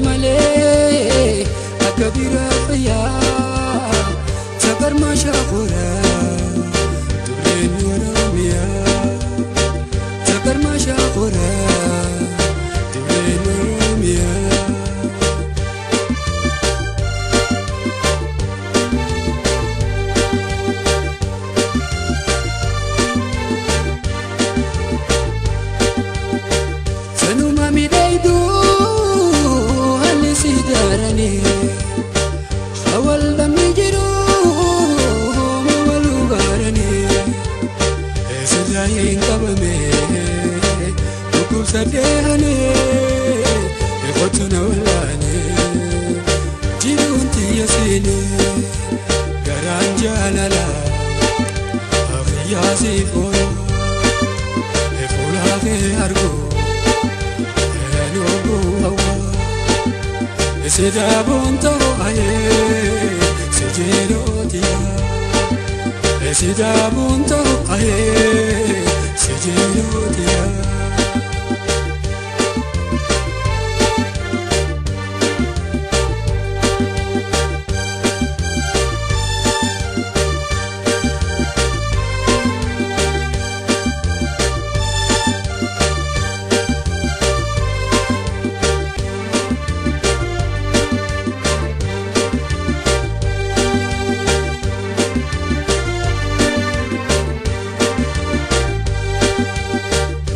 Malee akka biraa fayyaa sagarmaa shaakoraa dubreen Oromiyaa sagarmaa shaakoraa dubreen Oromiyaa. Sanuma miidhagduu haalli si daaranii hawal lamni jiru mawaluu baaranii sirraa hin qabame dhukkubsadhee hanee kottu na wallaane jiruun tiyya seenee garaan jaalala afiyyaa si fooloo fuulaa kee arguu. Sidaabuun ta'u ayee sijeerootiya. Sidaabuun ta'u ayee sijeerootiya.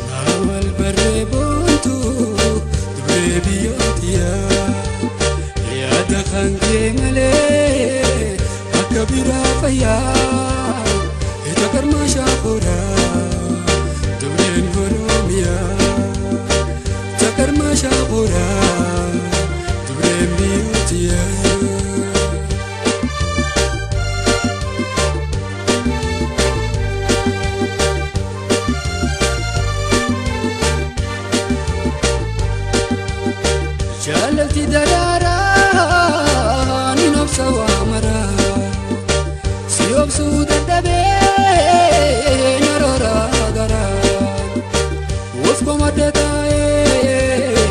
Maawal barree boontuu dubree biyyootiya. Yaada kan kee malee akka biraa fayyaa. Ija garmaa shaakoraa dubreen Oromiyaa. Ija garmaa shaakoraa dubreen biyyootiya. Jaalalti daraaraa ni nobsa waa maraa si obsuu dadhabee naroora garaa of komadda taa'ee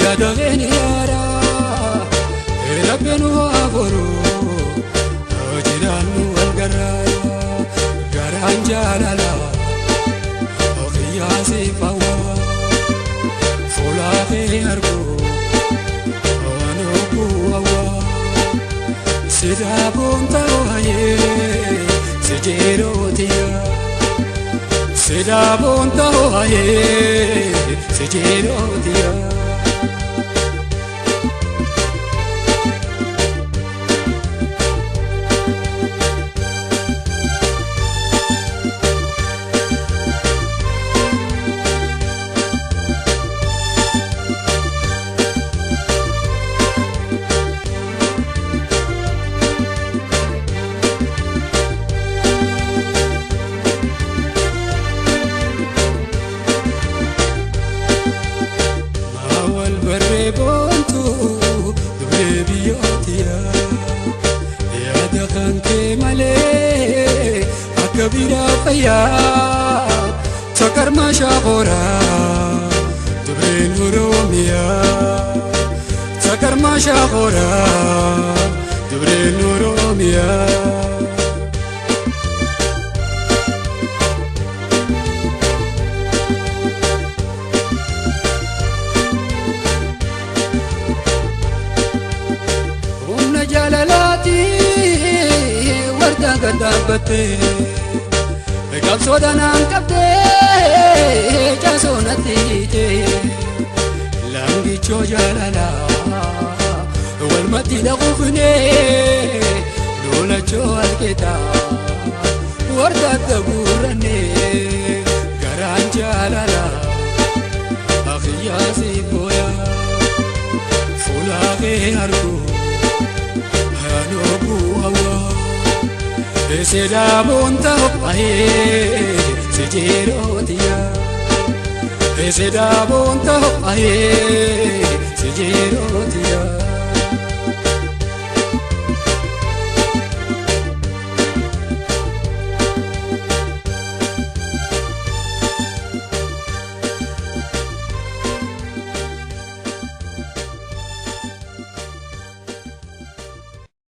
yaadameen yaaraa rabbeen waa boruu jiraannu wal garaa garaan jaalala ofiyaa si fawaa fuulaa kee arguu. Sidaabuun ta'u ayee sijeerootiya. Sidaabuun ta'u ayee sijeerootiya. Maawal barree boontuu dubree biyyootiya. Yaada kan kee malee akka biraa fayyaa sakarmaa shaakoraa dubreen Oromiyaa. Sakarmaa shaakoraa dubreen Oromiyaa. Humna jaalalaati warra gad dhaabbattee qabsoo naan qabdee caasoo natti hiitee laangichoo jaalalaa walmatti dhaquufnee lolachoo alkeetaa warra adda guurrannee garaan jaalalaa afiyyaa si booyaa fuulaa kee arguu. Sidaabuun ta'u ayee sijeerootiya. Sidaabuun ta'u ayee sijeerootiya.